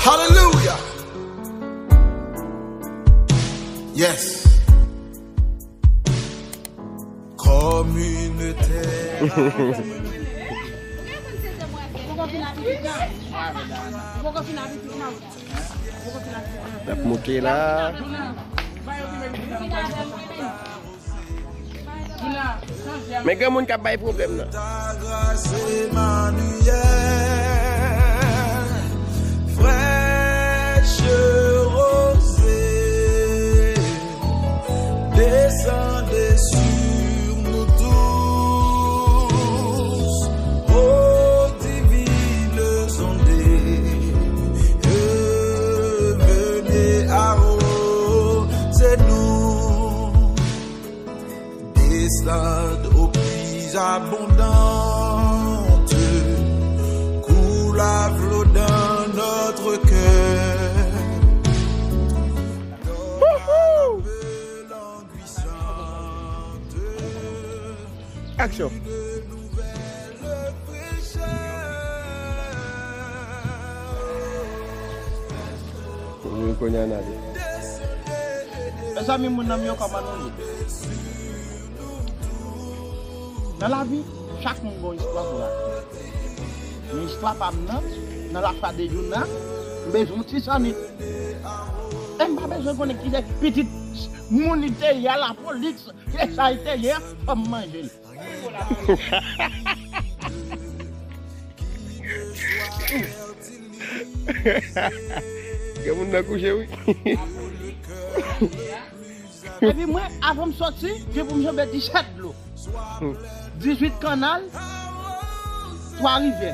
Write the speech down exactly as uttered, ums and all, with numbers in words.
Hallelujah. Yes. Comme une terre. N ap moute la. Men granmoun k ap bay pwoblèm nan. Ta grâce, Emmanuel, fraîche rosée, descendez sur nous tous, ô divines ondées, et venez arroser nous. Descende eau plus abondante, coule à flot dans notre cœur. Wouhou! Action. Wi, kounye a n ale. Mezanmi, moun nan m yo, kòman nou ye? Nan lavi, chak moun gen yon istwa pou rakonte. Men istwa pa m nan, nan lafwa de Youna, m bezwen yon ti sannit. E m pa bezwen konnen ki de pitit moun li te ye a, lapolis, ki sa li te ye a, fò m manje l. Gen moun nan kouche, wi. Epi mwen, avan m soti, gen pou m janbe disèt dlo. Dizuit kannal, Twa Rivyè.